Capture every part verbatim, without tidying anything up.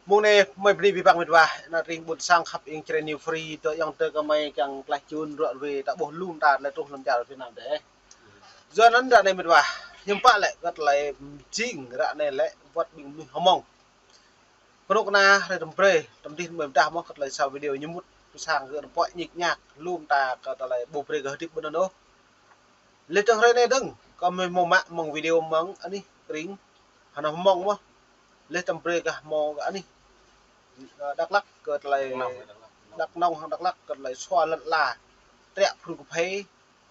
Mơ̆ng anai mơi bơni abih bang mĕt wa, ană tring ƀôn sang khăp ing čơrĕn New Free, dŏ ayŏng adơi kơ mơi kiăng tlaih čun ruă ruê ta ƀuh lŏm ta tơlơi truh lŏm čar Việt Nam dêh. Yua anŭn ră anai mĕt wa, hiư̆m pă lĕ kơ tơlơi jing ră anai lĕ wơ̆t ƀing mơnuih hmâo mơ̆ng. Kơnuk kơna hrơi tơm brơi, tơm dih mơi pơdah mơ̆ kơ tơlơi sa video ñu mŭt pơ sang gơ̆ pơ̆k ñik ñak lŏm ta kơ tơlơi ƀu brơi gơ̆ hơdip ƀơi anŭn ôh. Lĕ tơ̆ng hrơi anai dơ̆ng, kơ mơi hmâo mă mơ̆ng video mơ̆ng anih tring, hơnơ̆ng hmâo mơ̆. Lĕ tơm brơi gah hmâo gah anih, ơ, Dak Lak kơ tơlơi, Dak Nông, Dak Nông hăng Dak Lak kơ tơlơi sua lŏn ala, trĕk phun kơphê,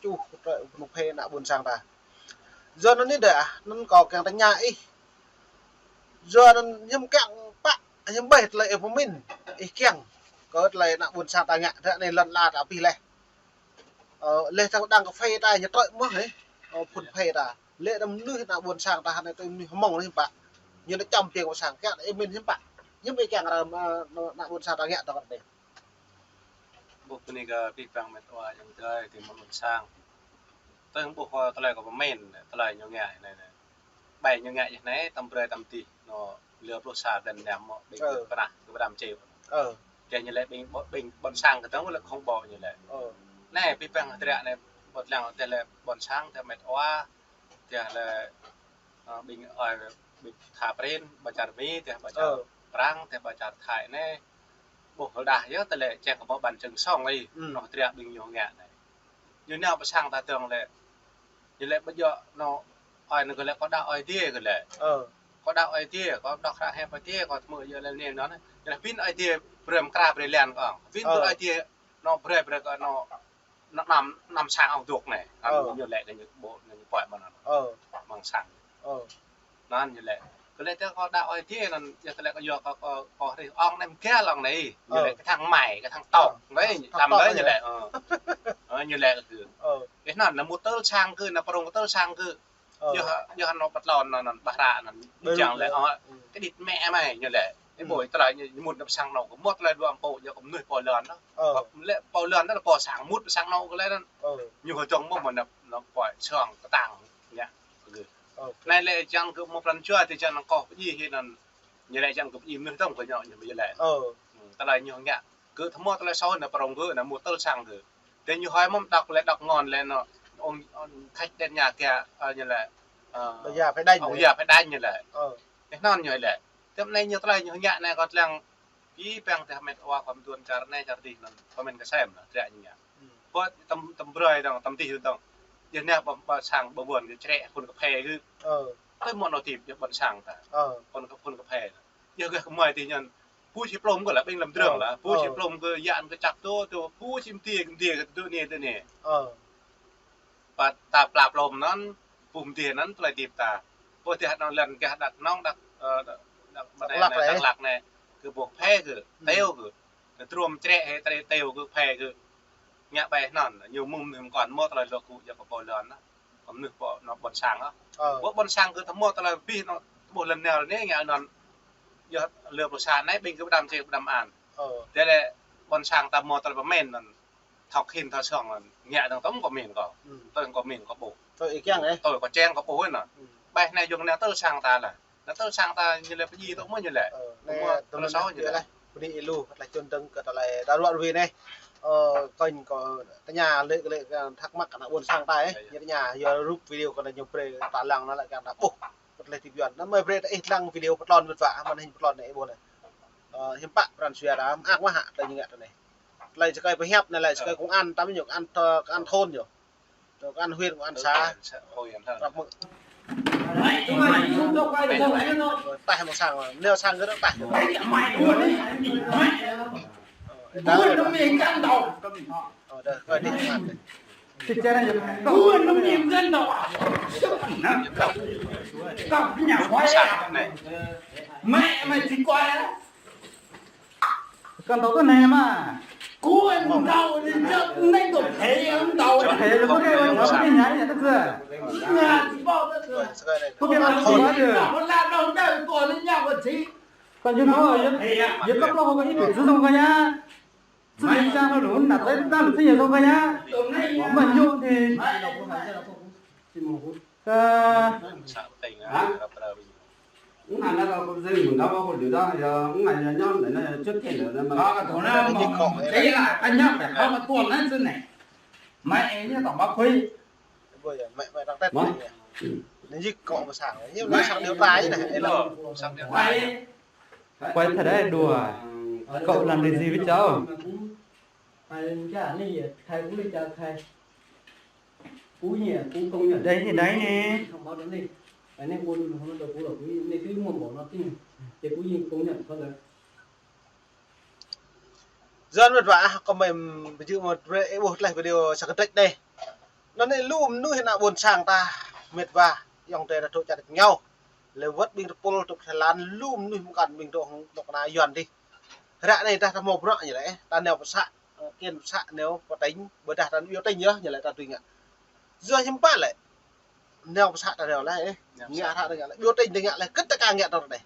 čuh trĕk phun kơphê ană ƀôn sang ta. Yua anŭn anai dêh, anŭn kâo kiăng tơña ih. Yua anŭn hiư̆m kiăng pă, hiư̆m ƀĕ tơlơi ih pơmĭn, ih kiăng kơ tơlơi ană ƀôn sang ta ngă, ră anai lŏn ala ta abih laih. Ơ, lĕ tơ̆ng đang kơphê ta ñu trĕk mơ̆ hĕ. Ơ, phun kơphê ta. Lĕ tơm mơnuih ană ƀôn sang ta anai tơm mơnuih hmâo anai hiư̆m pă. Ñu anai čăm piăng ƀôn sang kiăng ih pơmĭn hiư̆m pă. Hiư̆m ih kiăng ră, ơ, ană ƀôn sang ta ngă tŏ kơ anai. Ƀuh bơni kơ abih bang mĕt wa ayŏng adơi tring ƀôn sang. Tơ̆ng ƀuh kơ tơlơi kâo pơmĭn, tơlơi ñu ngă anai anai. Ƀai ñu ngă yơh anai, tơm brơi tơm dih, anŏ lơ pluh sa blan năm mơ̆, ƀing Ơ. Kơ pơnah, kơ pơđăm čê. Ơ. Kiăng ñu lĕ ƀing ƀôn, ƀing ƀôn sang kơ tơ̆ng lĕ không ƀuh ñu lĕ. Ơ. Anai, abih bang tơdră anai, ƀuh lăng tơlơi ƀôn sang, tơlơi mĕt wa, tơlơi, ơ, ƀing ơi, ƀing tha prin, ƀơi čar Mi, tơlơi ƀơi čar Ơ. Prang, tơlơi ƀơi čar Thái anai. Ƀuh hơdah yơh, tơlơi čang kơ ƀôn ƀăn čơ̆ng song lĕ, Ừ. Anŏ tơdră ƀing ñu ngă anai. Ñu nao pơ sang ta dơ̆ng lĕ. Ñu lĕ ƀu djơ̆ anŏ ơi anŭn kơ lĕ kâo đaŏ Ơi Adai kơ lĕ. Ơ. Kâo đaŏ Ơi Adai, kâo đŏk hră hiăp Ơi Adai, kâo tơmư̆ yơh lĕ anai anŭn. Ñu lĕ pĭn Ơi Adai brơi mơ̆ng kra brơi lan kâo. Pĭn Ơ. Tui Ơi Adai anŏ brơi brơi kơ anŏ, anŏ năm, năm sang ŏng dŏ anai. Ơ. Anŭn ñu lĕ kơ ñu ƀuh, ñu pơhiăp mơ̆n anŭn. Ơ. Mơ̆ng sang. Ơ. Anŭn ñu lĕ. Kơ lĕ tơ kâo đaŏ Ơi Adai anŭn, yua tơlơi kâo yua kâo, kâo, kâo hrih ŏng anai mơ̆ng gah lŏng anai. Ñu Ơ. Lĕ kơ thang mai, kơ thang tŏk. Ơ. Anai, thang tŏk lăm anai ñu lĕ. Ơ. Ơ, ñu lĕ kơ. Ơ. Ih anŭn, anŭn mŭt tơl sang kơ, anŭn prong kơ tơl sang kơ. Ơ. Yua, yua anŏ pơtlon anŭn, anŭn ƀah hră anŭn. Ƀơi čang lĕ, ơ. Ơ. Kơ đĭt mĕ mai ñu lĕ. Ih ƀuh tơlơi ñu, ñu mŭt anăp sang anŏ, kơ mŭt tơlơi dua mpô, yua kơ mơnuih pô lŏn anŭn. Ơ. Lĕ pô lŏn anŭn lĕ pô sang mŭt sang anŏ kơ lĕ anŭn. Ơ. Ñu hơdơ̆ng mơ̆ mơ̆n anăp, anăp pô sang kơtang. Ñu. Ơ. Anai lĕ čang kơ mơ̆ pran jua tơ čang kơ pơjing hĭ anŭn. Ñu lĕ čang kơ pơjing mơnuih tŏng kơ ñu, ñu ƀu lĕ. Ơ. Tơlơi ñu ngă. Kơ tơmơ̆ tơlơi sâu anŭn prong kơ anŭn mŭt tơl sang kơ. Tơ ñu hơi mơ̆ đŏk lĕ đŏk ngôn lĕ anŏ. Ŏng, ŏng khač đen ña kia, ơ, ñu lĕ. Ơ. Ƀu djơ̆ phải đánh ŏng lĕ. Djơ̆ phải đánh ñu lĕ. Ơ. Ih anŭn ñu lĕ. Tơm anai ñu tơlơi ñu ngă anai kâo lăng. Abih bang tơlơi mĕt wa kâo mơ̆ng čar anai čar dih anŭn. Kâo mĭn kơ sem anŭn, tơdră ñu ngă. Ƀuh tơm, tơm brơi dơ̆ng, tơm dih dơ̆ng. Yua anai ƀôn, ƀôn sang ƀôn ƀôn kơ črĕk phun kơphê kơ. Ơ. Tơ mơ̆ anŏ tip yua ƀôn sang ta. Ơ. Phun kơ, phun kơphê. Yua kơ kơmơi tih ñăn. Phu či plŏm kơ lĕ ƀing lăm drơ̆ng lĕ. Phu či plŏm kơ yan kơ čăp tơ, tơ, phu či mơtiê kơ mơtiê kơ tơ anai tơ anai. Ơ. Pă ta pla plŏm anŭn, pŭ mơdih anŭn tơlơi hơdip ta. Pô tih anŭn lŏn gah Dak Nông, Dak, ơ, Dak, Dak, Dak Lak anai, lĕ. Dak Lak anai. Kơ ƀuh phê kơ, teo kơ. Kơ truôm črĕk hĭ tơlơi teo kơ phê kơ. Ngă ƀai anŭn, ñu mŭm mŭm kŏn mơ̆ tơlơi lŏ kơ yua kơ pô lŏn anŭn. Kơ mơnuih pô anŏ ƀôn sang anŭn. Ơ. Ƀuh ƀôn sang kơ tơmơ̆ tơlơi abih anŏ, ƀuh lŏn neo lŏn anai ngă anŭn. Yua lơ pluh sa anai ƀing kơ pơđăm čê pơđăm an. Ơ. Tơlơi ƀôn sang ta mơ̆ tơlơi pơmĭn anŭn. Thŏk hin thŏk song anŭn, ngă dơ̆ng tơm kơ mĭn kâo. Tơm kơ mĭn kâo ƀuh. Tơm ih kiăng ĕh. Tơm kơ čang kâo ƀuh anŭn. Ƀai anai yua anai tơl sang ta lĕ. Anai tơl sang ta ñu lĕ pơjing tơm mơ̆ ñu lĕ. Ơ, anai tơm tơlơi sâu ñu lĕ. Bơni ih lu, kơ tơlơi čun dơ̆ng kơ tơlơi đa ruă ruai anai. Ơ, kơnh kâo tơña lĕ, lĕ kơ thắc mắc ană ƀôn sang ta ĕh. Ñu tơña, yua rup video kơ anai ñu brơi ta lăng anŭn lĕ kơ ta ƀuh. Kơ tơlơi hơdip yuan. Anŭn mơi brơi ta ih lăng video pơtlon mĕt wa, mơ̆ng anai pơtlon anai ih ƀuh anai. Ơ, hiư̆m pă pran jua ta, mơak mơ̆ hă, tơlơi ñu ngă tơ anai. Tơlơi sơkai pơhiăp anai lĕ sơkai công an, tăm ñu công an, ơ, công an thôn ñu. Công an huyện, công an xã. Ơ, công an xã, ơ, huyện hă. Răp mơ̆. Ơ, taih mơ̆ng sang, neo sang kơ taih. Ơ, đơ, đơ, đơ, đơ. Mẹ mày thì coi á. Con tàu có nè mà. Cú ăn tàu thì chắc nấy tụi thế ăn tàu. Thế là có cái con tàu cái nhảy này, nó chưa? Nhà thì bao giờ. Có cái nào không có được. Con la đâu đâu, con nó nhau con gì. Con Duyên Thắng ơi, Duyên, Duyên Tóc Lông có ít tuổi dưỡng không coi nhá. Sư đi sang nó đủ nạp tới, ta đủ trách nhiệm không coi nhá. Mà Duyên thì, ờ, Ngă anai kâo kơ ding mơ̆ng đa ƀă kơ ding đa, yơh, ngă ñu ñu anai, anai, čut kơ anai, anai, mă. Kâo kơ tui anai, mă, ding kâo, ih, tơlơi anai, kâo ñu kơ tuan anai, čut anai. Mă, ih, ñu tŏ ƀă khuĭ. Ƀơi, mă, mă, đang tết mă. Anai, anai, ding kâo mă sang, anai, anai, sang điều tra anai, ih, lăng, sang điều tra. Quay thật đấy, đùa. Cậu làm được gì với cháu? Thầy, thầy, thầy cũng đi chào thầy. Cú nhỉ, cú công nhận. Đấy thì đấy nè. Thông báo đến đi. Cái này ôn không được, cú là cú này cứ mua bỏ nó tin. Thì cú nhìn công nhận con đấy. Dân mệt vả, có mày ví dụ một ƀuh tlaih video sa kơdrĕč anai. Anŭn anai lu mơnuih ană ƀôn sang ta mệt vả, ayŏng adơi ta dŏ čar ñu. Lĕ wơ̆t ƀing tơpul dŏ Thái Lan lu mơnuih mơkăn ƀing dŏ hăng dŏ kơna Yuan dih. Ră anai dah ta hmâo bruă ñu lĕ, ta nao pơ să, kiăng pơ să nao pơ tỉnh, ƀôdah ta nao pơ tỉnh yơh, ñu lĕ ta tui ngă. Yua hiư̆m pă lĕ, nao pơ să ta nao lĕ, ngă ră anai ngă lĕ, pơ tỉnh ta ngă lĕ, kơ ta ka ngă tơl anai.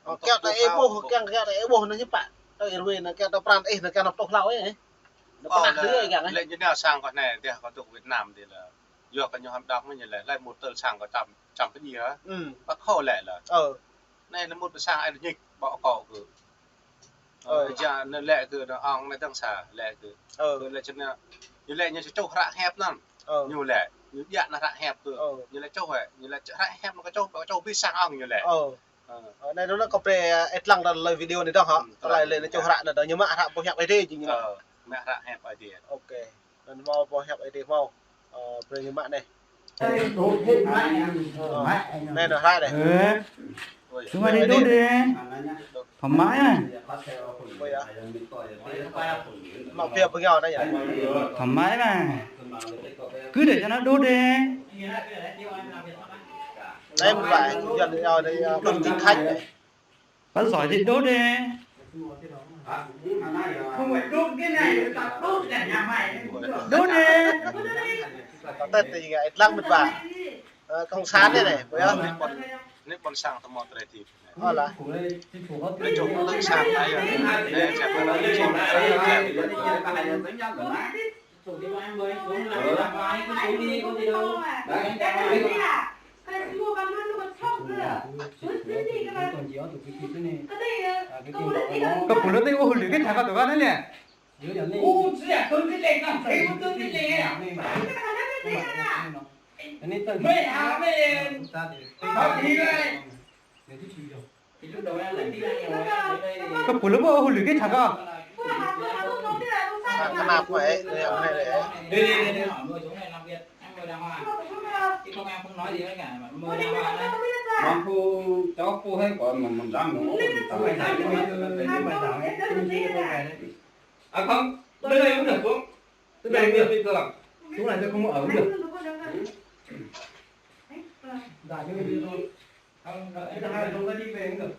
Ơ, kiăng ta ih ƀuh, kiăng, kiăng ta ih ƀuh anai hiư̆m pă. Tơl ih ruai anai, kiăng ta pran ih anai, kiăng ta tuh hlâo ih. Anai pơnah lĕ, ih kiăng ih. Lĕ ñu nao sang kơ anai, dah kơ dŏ Việt Nam dih lĕ. Yua kơ ñu hăm đŏk ñu lĕ, lĕ mŭt tơl sang kơ čăm, čăm pơdjai. Ư. Pă khô lĕ lĕ. Ơ. Anai lĕ mŭt pơ sang ai dŏ ñik, ƀô̆ akŏ kơ. Ơ. Ơ, ja, anai lĕ kơ anai ong anai dơ̆ng sa, lĕ kơ. Ơ. Kơ lĕ čơna, ñu lĕ ñu čuh hră hiăp anŭn. Ơ. Ñu lĕ, ñu djă anai hră hiăp kơ. Ơ. Ñu lĕ čuh, ñu lĕ hră hiăp anŭn kơ čuh, kơ čuh ƀing sang ong ñu lĕ. Ơ. Ơ. Ơ, anai dŏ anai kâo brơi, ơ, ih lăng tơlơi video anai dơ̆ng hă. Ư, tơlơi lĕ ñu čuh hră anai dŏ ñu mă hră boh hiăp Ơi Adai jing ñu. Ơ, mă hră hiăp Ơi Adai. Ôkê. Anŭn hmâo boh hiăp Ơi Adai hmâo. Ơ, brơi ñu mă anai. Ơ, anai anŭn hră anai. Ơ. Ui. Chúng mày đi đốt đi. Thoải mái à. Ui à. Mă pia pơngiao anai yơh. Thoải mái mà. Cứ để cho nó đốt đi. Anai mơ̆n ƀă, Yuan, Yuan, Yuan, đốt chính thánh anai. Bắn giỏi thì đốt đi. Không phải đốt cái này, tao đốt cả nhà mày. Đốt đi. Tao tết thì ngại lăng mệt vả. Ơ, cộng sản đây này, phải không? Anai ƀôn, anai ƀôn sang ta hmâo tơlơi dih. Ơ lah. Anai čuh tơlơi sang ta yơh. Anai čuh tơlơi sang ta yơh. Kơ pô lơ tê ôh lư̆ kơ čang kơ tơ̆ kơ anai lĕ. Kơ pô lơ ƀu ôh lư̆ kơ čang kơ. Kơnăp kơ ih, anai lĕ. Mơ̆ng pô, cháu pô hơi có mơ̆ng, mơ̆ng dăm mơ̆ng. À không, đây này cũng được không? Đây này cũng được. Xuống này tôi không ở cũng được. Dạ, nhưng mà không, không, hai không có đi về cũng được.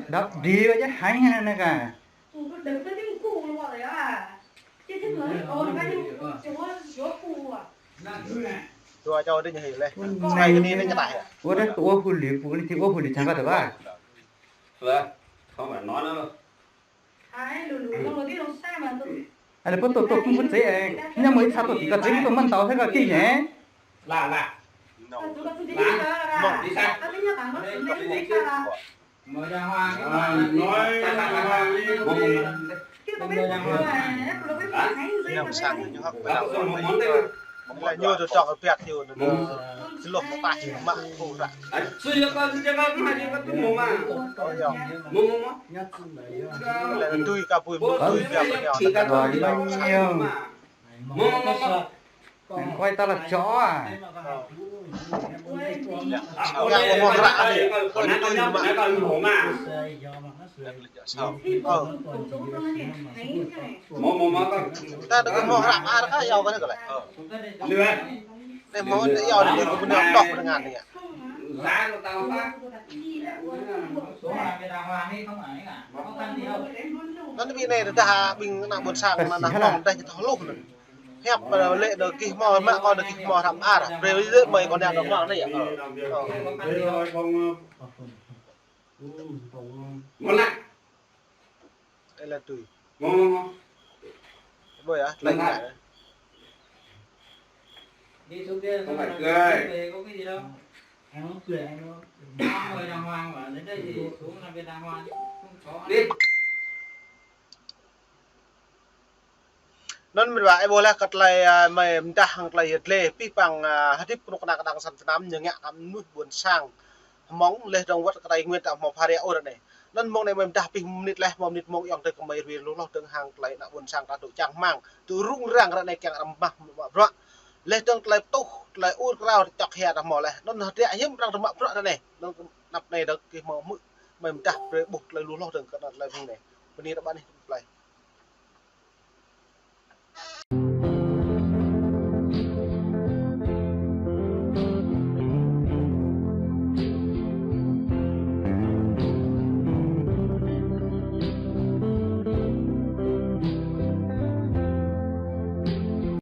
Đắp đi vậy chứ, hăng hăng anai kơ. Tua čô dih ñu hil leh. Ơ, anai. Ơ, anai, anai ñu tah yơh. Ơ, anai, tơ ôh hưn lĕ, pô anai tơ ôh hưn lĕ čang kơ tơ̆ ƀă. Ơ, không phải nói nữa. Anai pơ tŏ tŏ kơ pô čê, anai mơ̆ sa tŏ tĭ kơ čê, tŏ mơ̆n tao thê kơ kĭ anai. Là, là. Là. Mơ̆ đi xa. Ñu sang ñu hơ̆k ƀơi lăng. Lĕ ñu tơčŏk kơ piăt ñu, ñu čơluh mơ̆ tah ñu mă pô ră. Lĕ tui kơ pui mơ̆ tui piăt kơ ñu. Quay ta là chó à? Ơ. Ta đơ̆ng hmâo hră mơar kah yua kơ anai kơ lĕ. Anai hmâo anai yua anai kơ anai tŏk pơrơngan anai. Anŭn ƀing anai dah ƀing ană ƀôn sang anŭn dah ñu thâo hluh anŭn. Hiăp, ơ, lĕ đơ kih hmâo, mă kơ đơ kih hmâo hră mơar. Brơi ƀơi lĕ mơi kơ anai đơ hmâo anai yơh. Ơ. Ơ. Mơ̆n ah. Ê, lĕ tui. Mơ̆n, mơ̆n, mơ̆n. Ơi à, tơlơi ngă. Đi xuống kia, không phải không, không phải, không phải, không có cái gì đâu. Ăn uống, ăn uống. Ăn ngồi đàng hoàng mà, đến đây thì xuống làm việc đàng hoàng, không có. Đi. Anŭn mĭt wa, ih ƀuh laih kơ tơlơi, a, mơi mơdah hăng tơlơi yơh tơlơi, pih păng, a, hơdip kơnuk kơna kơdang sang Việt Nam ñu ngă kơ mơnuih ƀôn sang. Hmâo laih dơ̆ng wơ̆t kơ Tây Nguyên ta hmâo phara ôh ră anai. Anŭn mơ̆ng anai mơi mơdah pih mơnit laih, mơ̆ng mơnit mơ̆ng ayŏng adơi kơ mơi ruai lu hloh dơ̆ng hăng tơlơi ană ƀôn sang ta dŏ čang rơmang, dŏ rŭng răng ră anai kiăng arăng mă bruă. Laih dơ̆ng tơlơi pơtuh, tơlơi ur krao čŏk hia ta hmâo laih. Anŭn hơdră hiư̆m arăng mă bruă ră anai. Anŭn anăp anai dơ̆ng kơ hmâo hmư̆ mơi mơdah brơi ƀuh tơlơi lu hloh dơ̆ng kơ anăp tơlơi mơ̆ng anai. Bơni ră ƀă anih tơlơi.